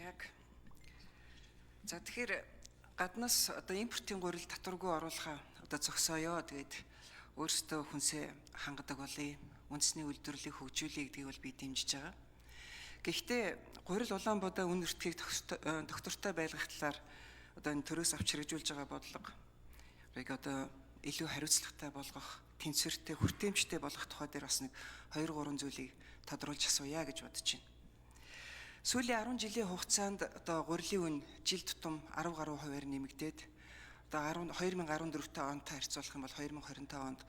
Яг. За, тэгэхээр гаднаас одоо импортын гурил татваргүй оруулахаа одоо зогсооё. Тэгээд өөрсдөө хүнсээ хангадаг болъё. Үндэсний үйлдвэрлэлийг хөгжүүлье гэдгийг бол би дэмжиж байгаа. Гэхдээ гурил улаан будаа үн өртгийг тогтвортой байлгах талаар одоо энэ төрөөс авч хэрэгжүүлж байгаа бодлогыг одоо илүү хариуцлагатай болгох, тэнцвэртэй, хүртээмжтэй болгох тухай дээр бас нэг 2 3 зүйлийг тодруулж асууя гэж бодож байна. Сүүлийн 10 жилийн хугацаанд одоо гурилын үн жил тутам 10 гаруй хувиар нэмэгдээд, одоо 2014 онтой харьцуулах юм бол 2025 онд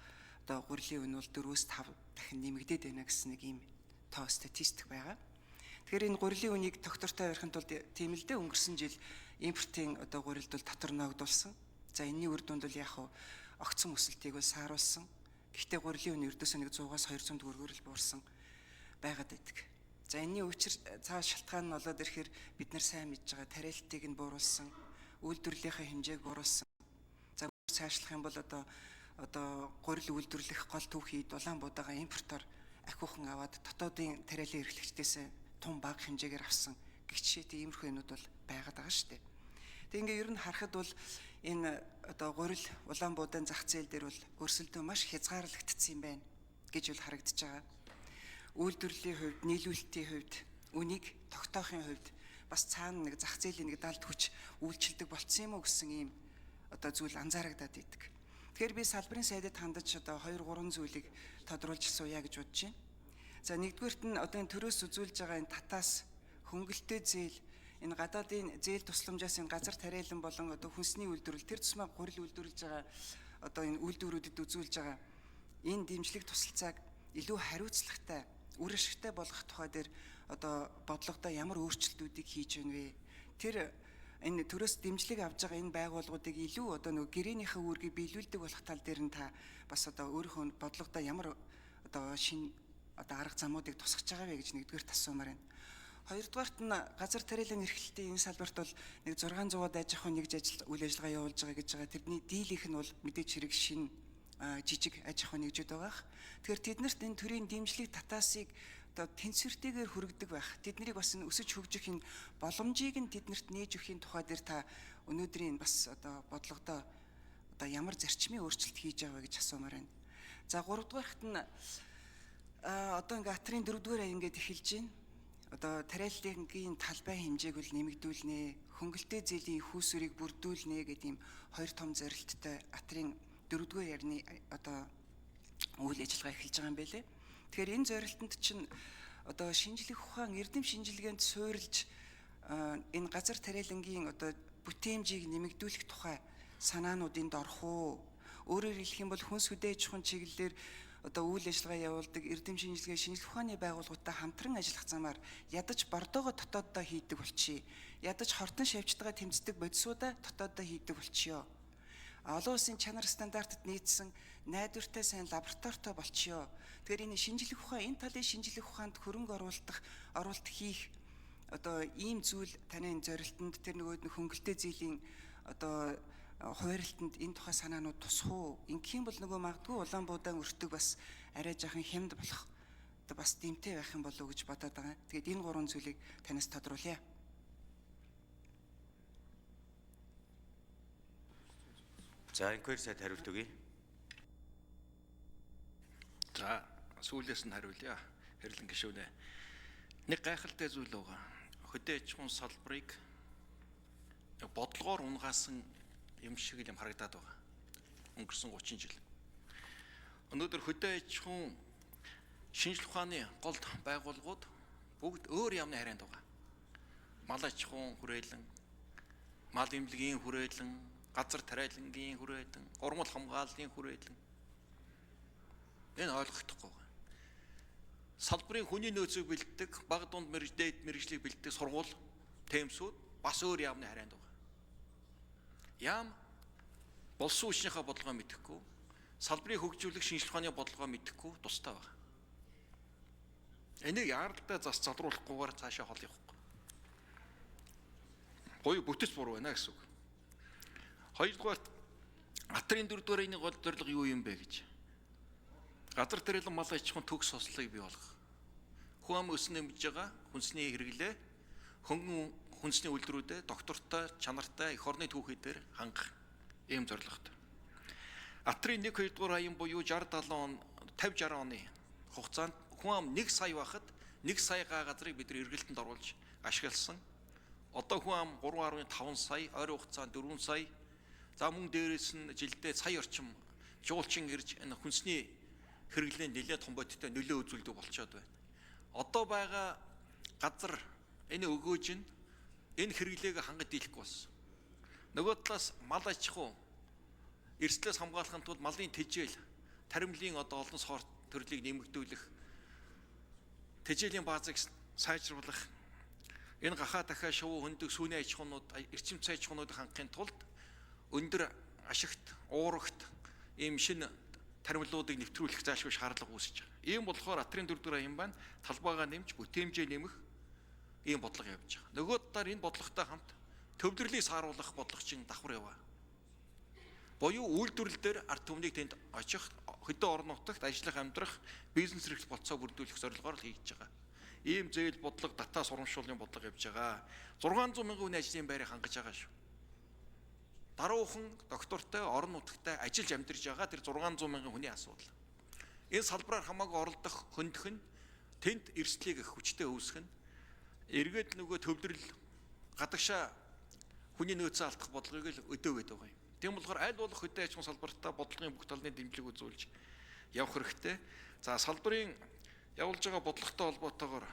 одоо гурилын үн бол 4-5 дахин нэмэгдээд байна гэсэн нэг ийм тоо, статистик байгаа. Тэгэхээр энэ гурилын үнийг тогтвортой барихын тулд, тийм л дээ, өнгөрсөн жил импортын одоо гурилд бол татвар ноогдуулсан. За, энэний үр дүнд бол яг хав огцон өсөлтийг бол сааруулсан. Гэхдээ гурилын үн ердөөсөө нэг 100-аас 200 төгрөгөөр л буурсан байгаад байдаг. За, энэний учир цаа шалтгаан нь болоод ирэхээр бид нар сайн мэдж байгаа тариалтыг нь бууруулсан, үйлдвэрлэлийнхаа хэмжээг бууруулсан. За, цаашлах юм бол одоо гурил үйлдвэрлэх гол түүхийд улаан будаага импортоор ахиухан аваад дотоодын тариалан эрхлэгчдээс тун бага хэмжээгээр авсан гэх жишээтэй иймэрхүү юмнууд бол байгаад байгаа шүү дээ. Тэг ингээ ер нь харахад бол энэ одоо гурил улаан буудаан зах зээл дээр бол өрсөлдөө маш хязгаарлагдсан юм байна гэж бол харагдаж байгаа. Үйлдвэрлэлийн хувьд, нийлүүлэлтийн хувьд, үнийг тогтоохын хувьд бас цаана нэг зах зээлийн нэг далд хүч үйлчилдэг болцсон юм уу гэсэн ийм одоо зүйл анзаарагдаад идэг. Тэгэхээр би салбарын сайдад хандаж одоо 2 3 зүйлийг тодруулж асууя гэж бодож байна. За, нэгдүгээрт нь одоо энэ төрөөс үзүүлж байгаа энэ татаас, хөнгөлтэй зээл, энэ гадаадын зээл тусламжаас энэ газар тариалан болон одоо хүнсний үйлдвэрлэл, тэр тусмаа гурил үйлдвэрлэж байгаа одоо энэ үйлдвэрүүдэд үзүүлж байгаа энэ дэмжлэг тусалцааг илүү хариуцлагатай, үр ашигтай болгох тухай дээр одоо бодлогодоо ямар өөрчлөлтүүдийг хийж байна вэ? Тэр энэ төрөөс дэмжлэг авж байгаа энэ байгууллагуудыг илүү одоо нөгөө гэрээнийхээ үүргийг биелүүлдэг болох тал дээр нь та бас одоо өөрийнхөө бодлогодоо ямар одоо шинэ одоо арга замуудыг тусгаж байгаа вэ гэж нэгдүгээр асуумаар байна. Хоёрдугаарт нь газар тариалан эрхлэлтийн энэ салбарт бол нэг 600-аад аж ахуй нэгж ажил үйл ажиллагаа явуулж байгаа гэж байгаа. Тэрний дийлийнх нь бол мэдээч хэрэг шинэ жижиг аж ахуй нэгжүүд байгаа. Тэгэхээр тэднэрт энэ төрийн дэмжлэг татаасыг одоо тэнцвэртэйгээр хүргэдэг байх. Тэднийг бас энэ өсөж хөгжих энэ боломжийг нь тэднэрт нээж өгөхийн тухай дээр та өнөөдрийн бас одоо бодлогодоо одоо ямар зарчмын өөрчлөлт хийж байгаа вэ гэж асуумаар байна. За, гуравдугаарт нь одоо ингээ атрын дөрөвдүгээр аян ингээд эхэлж байна. Одоо тариалангийн талбай хэмжээг бол нэмэгдүүлнэ, хөнгөлтэй зээлийн их усүрийг бүрдүүлнэ гэдэг ийм хоёр том зорилттой атрын дөрөвдүгээр ярны одоо үйл ажиллагаа эхэлж байгаа юм байлээ. Тэгэхээр энэ зорилтод чинь одоо шинжлэх ухаан, эрдэм шинжилгээнд суурилж энэ газар тариалангийн одоо бүтээмжийг нэмэгдүүлэх тухай санаанууд энд орох уу? Өөрөөр хэлэх юм бол хүнс хөдөө аж ахуйн чиглэлээр одоо үйл ажиллагаа явуулдаг эрдэм шинжилгээ, шинжлэх ухааны байгууллагуудтай хамтран ажиллах замаар ядаж бордоогоо дотооддоо хийдэг болчихъя. Ядаж хортон шавжтайгаа тэмцдэг бодисуудаа дотооддоо хийдэг болчихё. Олон улсын чанар стандартад нийцсэн найдвартай сайн лабораторитой болчихё. Тэгэхээр энэ шинжлэх ухаан, энэ талын шинжлэх ухаанд хөрөнгө оруулалт хийх одоо ийм зүйл таны энэ зорилтонд, тэр нөгөө хөнгөлтэй зээлийн одоо хуваарлтанд энэ тухай санаанууд тусах уу? Ингэх юм бол нөгөө магадгүй улаан буудаан өртөг бас арай жаахан хямд болох одоо бас дэмтэй байх юм болов уу гэж бодоод байгаа. Тэгээд энэ гурван зүйлийг танаас тодруулъя. За, инквайр сайд хариулт өгье. За, сүүлээс нь хариулъя. Хэрлэн гишүүнээ. Нэг гайхалтай зүйл байгаа. Хөдөө аж ахуйн салбарыг бодлогоор унгаасан юм шиг л юм харагдаад байгаа. Өнгөрсөн 30 жил. Өнөөдөр хөдөө аж ахуйн шинжлэх ухааны гол байгууллагууд бүгд өөр яамны харьяанд байгаа. Мал аж ахуйн хүрээлэн, мал эмнэлгийн хүрээлэн, газар тариалангийн хүрээлэн, урмал хамгааллын хүрээлэн. Энэ ойлгохдохгүй байгаа. Салбарын хүний нөөцийг бэлддэг, баг дунд мэрэгж, дээд мэрэгжлийг бэлддэг сургууль, темсүүд бас өөр яамны харьяанд байгаа. Яам болсон хүчнийхээ бодлогоо мэдэхгүй, салбарыг хөгжүүлэх шинжлэх ухааны бодлогоо мэдэхгүй тустай байгаа. Энийг яаралтай зас залруулахгүйгээр цаашаа хол явахгүй. Гоё бүтэц буруу байна гэсэн үг. Хоёрдугаарт атрын дөрөвдүгээр энэ гол зорилго юу юм бэ гэж. Газар тариалан мал аж ахуйн төгс хослолыг бий болгох. Хүн ам өсөн нэмж байгаа хүнсний хэрэглээ, хөнгөн хүнсний үйлдвэрүүдэд доктортой, чанартай эх орны түүхийдээр хангах ийм зорилготой. Атрын 1 2 дугаар аян буюу 60 70 он 50 60 оны хугацаанд хүн ам 1 сая байхад 1 сая га газрыг бид нар эргэлтэнд оруулж ашигласан. Одоо хүн ам 3.5 сая, ойрын хугацаанд 4 сая. За мөн дээрээс нь жилдээ сая орчим жуулчин ирж энэ хүнсний хэрэглээнд нэлээд том бодиттой нөлөө үзүүлдэг болчоод байна. Одоо байгаа газар энэ өгөөж нь энэ хэрэглээг хангаж дийлэхгүй болсон. Нөгөө талаас мал аж ахуй эрсдлээс хамгаалахын тулд малын тэжээл, таримлын одоо олон сорт төрлийг нэмэгдүүлэх, тэжээлийн баазыг сайжруулах, энэ гахаа дахиа шувуу хөндөг сүүний аж ахуйнууд, эрчим цай аж ахуйнуудыг хангахын тулд өндөр ашигт, уурагт ийм шинэ таримлуудыг нэвтрүүлэх зайлшгүй шаардлага үүсэж байгаа. Ийм болохоор атрын 4 дугаар аян байна. Талбайгаа нэмж бүтээмжээ нэмэх ийм бодлого явж байгаа. Нөгөө талаар энэ бодлоготой хамт төвлөрлийг сааруулах бодлого чинь давхар яваа. Буюу үйлдвэрлэл дээр ард түмнийг тэнд очих, хөдөө орон нутагт ажиллах, амьдрах, бизнес эрхлэх болцоо бүрдүүлэх зорилгоор л хийж байгаа. Ийм зээл бодлого, дата сурамшууллын бодлого явж байгаа. 600 мянган хүний ажлын байрыг хангаж байгаа шүү. Даруухан доктортой орон нутагтай ажиллаж амьдарч байгаа тэр 600 мянган хүний асуудал. Энэ салбараар хамаагүй оролдох хөндөх нь тэнд эрсдлийг их хүчтэй үүсгэх нь эргээд нөгөө төвлөрөл гадагшаа хүний нөөцөө алдах бодлогыг л өдөөгöd байгаа юм. Тийм болохоор аль болох хөдөө аж ахуйн салбартаа бодлогын бүх талны дэмжлэг үзүүлж явах хэрэгтэй. За салбарын явуулж байгаа бодлоготой холбоотойгоор